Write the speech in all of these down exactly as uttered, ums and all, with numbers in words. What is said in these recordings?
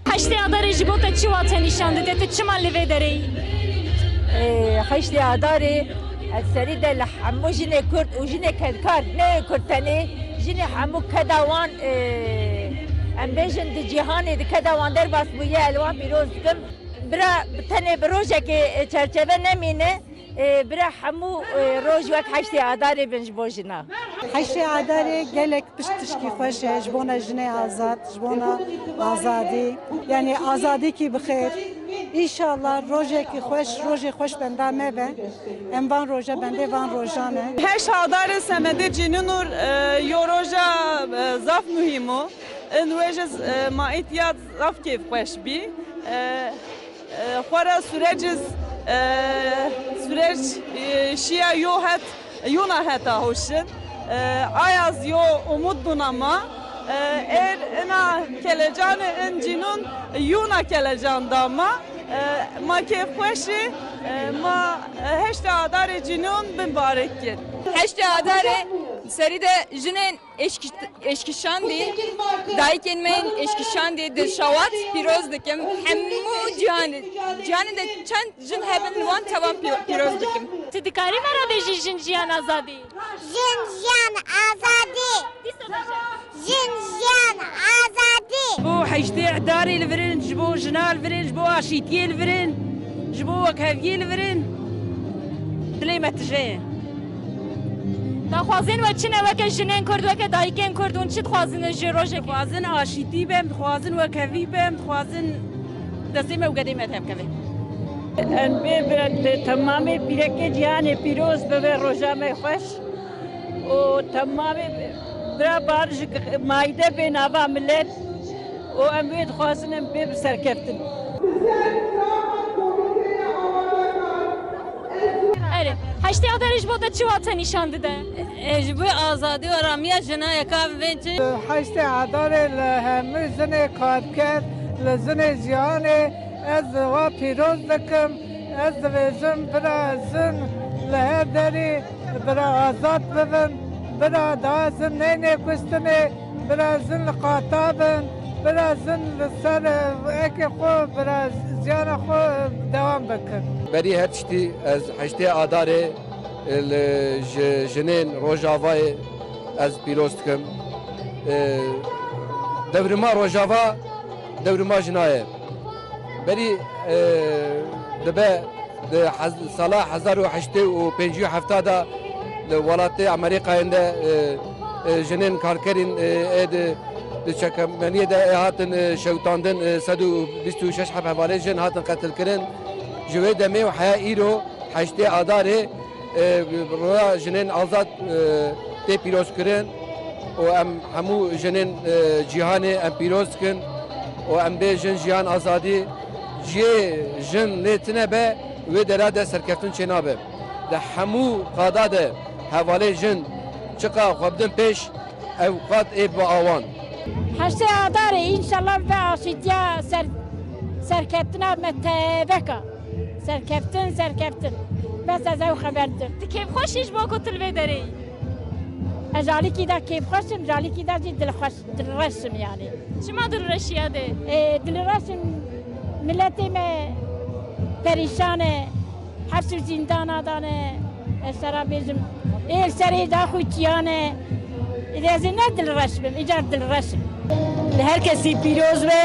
Heştê Adarê ji bo te çi wate nîşan dide? Tu çima li vê derê yî? Ê, heştê Adarê, ez serî de li hemû jinê Kurd û jinê kedkar, ne yê Kurd tenê, jinê hemû keda wan, ê, em bêjin di cîhanê, di keda wan derbas bûye, ez li wan pîroz dikim. Bira, tenê bi rojekê, ê, çerçeve nemîne. Ê, bira hemû, ê, roj wek heştê Adarê bin ji bo jina. Heştê Adarê gelek pişt tişkî xweş e ji bona jinê azad, ji bona azadî. Yanî azadîkî bi xêr. Înşallah rojekî xweş, rojê xweş benda me be. Em van roja bendê van rojan e. Heşt Adarê semedê cînin û, e, yo roja, e, zaf muhîm o. In wê ji, e, ma îtiyat zaf kêfxweş bî. E, e, xwe re sürecîz, e, süreç, e, şiya yo het, yuna heta hoşin. E, ayaz yo umut buna ma. E, êr ina kelecanê in cînûn yuna kelecan da ma. E, ma kêfxweşî, e, ma, e, heştê Adarê cînûn bimbarek kir. Heştê Adarê serî de jinên Êşkiş-, êşkişandî, dayikên me yên êşkişandî Dilşawat pîroz dikim. Hemû cîhanê, cîhanê de çend jin hebin li wan tevan pî-, pîroz dikim. Tu dikarî me re bêjî jin jiyan azadî? Jin jiyan azadî. Dîsa bêje. Jin jiyan azadî. Ji bo heştê Adarê li vir in, ji bo jina li vir in, ji bo aşîtiyê li vir in, ji bo wekheviyê li vir in. Dilê me tije ye. Daxwazên we çi ne weke jinên Kurd, weke dayikên Kurd, hûn çi dixwazin ji rojekê? Dixwazin aşîtî be, em dixwazin wekhevî be, em dixwazin destê me û gedê me tevkeve. Em bê bi temamê pîrekê cîhanê pîroz bibe roja me xweş û temamê bira bar ji mayîde bê nava milet û em wê dixwazin em bê bi serkeftin. Erê, heştê Adarê ji bo te çi wate nîşan dide? E, ji bo azadî û aramiya jina yeka vê çi? Heştê Adarê li hemû jinê karker, li jinê cîhanê ez wa pîroz dikim. Ez dibêjim, bira jin li her derî bira azad bibin, bira daha jin neyne kuştinê. Bira jin li qata bin, bira jin li ser, e, ekê xwe, bira jiyana xwe dewam bikin. Berî her tiştî ez heştê Adarê, e, li ji jinên Rojavayê ez pîroz dikim. E, devrima Rojava, devrima jina ye. Berî, e, dibe Di hez-, sala hezar û heştê û pêncî û hefta de di welatê Amerîkayên de, e, e, jinên karkerîn, e, ê di, di çekemeniyê de ê hatin, e, şewitandin, e, sed û bîst û şeş heb hevalê jin hatin qetilkirin. Ji wê demê û heya îro heştê Adarê, e, roja jinên azad, e, tê pîrozkirin û em hemû jinên, e, cîhanê em pîroz dikin û em bê jin jiyan azadî. Cihê jin lê tune be, wê dera de serkeftin çênabe. Di hemû qada de hevalê jin çiqa xwe bidin pêş, ew qad ê bibe awan. Heştê Adarê înşallah bibe aşîtiya ser-, serkeftina me teveka. Serkeftin, serkeftin. Bes ez ew xeber didim. Tu kêfxweş î ji bo ku tu li vê derê yî? Ez ji alîkî de kêfxweş im, ji alîkî de jî dilxweş. Dilreş im yanî. Çima dilreş î Adê? Ê, dilreş im, miletê me perîşan e, heps û zîndana dane, ez te ra bêjim, ê li serê dax û çiyane. Ê, ez ê ne dilreş bim, îcar dilreş im. Li her kesî pîroz be,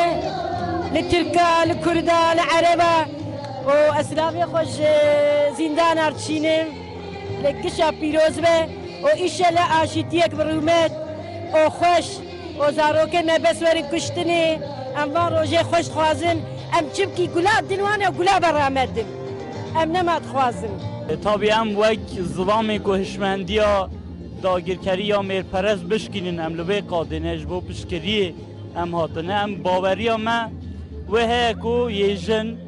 li Tirka, li Kurda, li Ereba û ez silavê xwe ji zîndana re dişînim. Li gişa pîroz be û îşellah aşîtiyek bi rûmet û xweş û zarokên me bes werin kuştinê. Em van rojê xweş dixwazin. Em çimkî gula din wan e, gula berra me din. Em nema dixwazin. E, tabî em wek zilamê ku hişmendiya dagirkerî ya mêrperest bişkînin, em li vê qadê ne ji bo piştgiriyê em hatine. Em baweriya me wê heye ku yê jin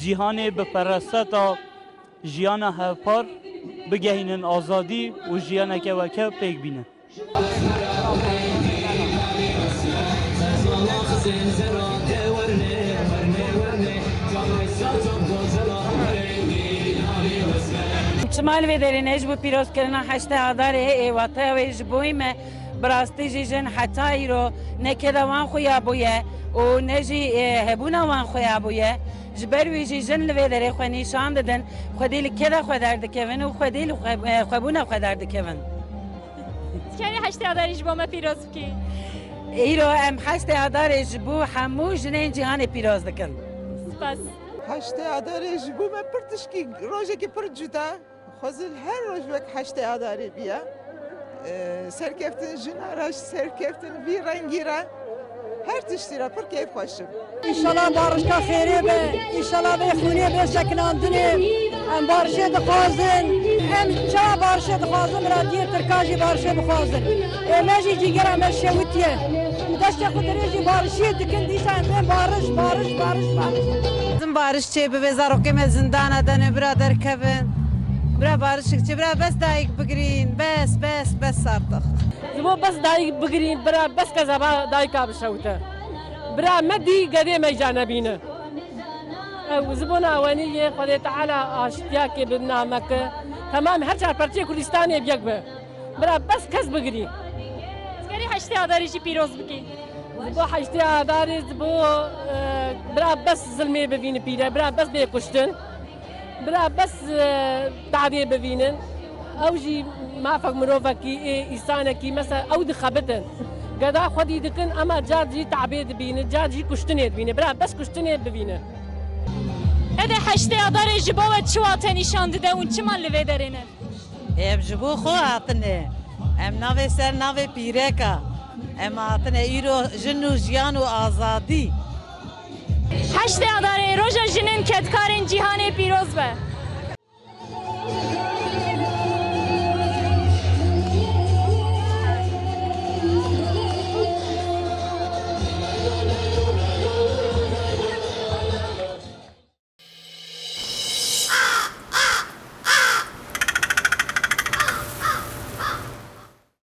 cîhanê bi fereseta jiyana hevpar bigehînin azadî û jiyaneke weke pêk bînin. Çima li vê derê ne ji bo pîrozkirina heştê Adarê ê wateya wê ji boyî me Bi rastî jî jin heta îro ne keda wan xuya bûye û ne jî, e, hebûna wan xuya bûye. Ji ber wî jî jin li vê derê xwe nîşan didin, xwedî li keda xwe derdikevin û xwedî li xwe, e, xwebûna xwe derdikevin. Kerî heştê Adarê ji bo me pîroz bikî. Îro em heştê Adarê ji bo hemû jinên cîhanê pîroz dikin. Spas. Heştê Adarê ji bo me pir tişkî rojekî pir cuda. Xwezil her roj wek heştê Adarê biya. Ee, serkeftin jina re, serkeftin vî rengî re, her tiştî re pir keyfxweş im. Înşallah barişka xêrê be, înşallah vê xûnê bê sekinandinê. Em barişê dixwazin. Em çawa barişê dixwazin, bira diyê Tirka jî barişê dixwazin. Ê me jî cîgera me şewitiye. Destê xwe dirêjî barişiyê dikin, dîsa em bên bariş, bariş, bariş, bariş. Lazim bariş çê bibe, zarokê me zindana de ne, bira derkevin. Bira barişik çê, bira bes dayik bigirîn, bes, bes, bes artık. Ji bo bes dayik bigirîn, bira bes kezeba dayika bişewite. Bira me dî gedê me ca nebîne. Ew ji bo nawenî yê Xwedê Teala aştiyakê bi name ke. Temam her çar perçeyê Kurdistanê bi yek be. Bira bes kes bigirî. Kerî heştê Adarê jî pîroz bikî. Ji bo heştê Adarê, ji bo, e, bira bes zilmê bivînin pîre, bira bes bê kuştin. Bira bes, e, tadê bivînin. Ew jî mafek mirovekî, ê, îsanekî, mesela ew dixebitin. Geda xwedî dikin, ema car jî tabê dibînin, car jî kuştinê dibînin. Bira bes kuştinê bivînin. Ede heştê Adarê ji bo we çi wate nîşan dide û çima li vê derê ne? Em ji bo xwe hatine. Em navê ser navê pîreka. Em hatine îro jin û jiyan û azadî. Heştê Adarê, roja jinên kedkarên cîhanê pîroz be.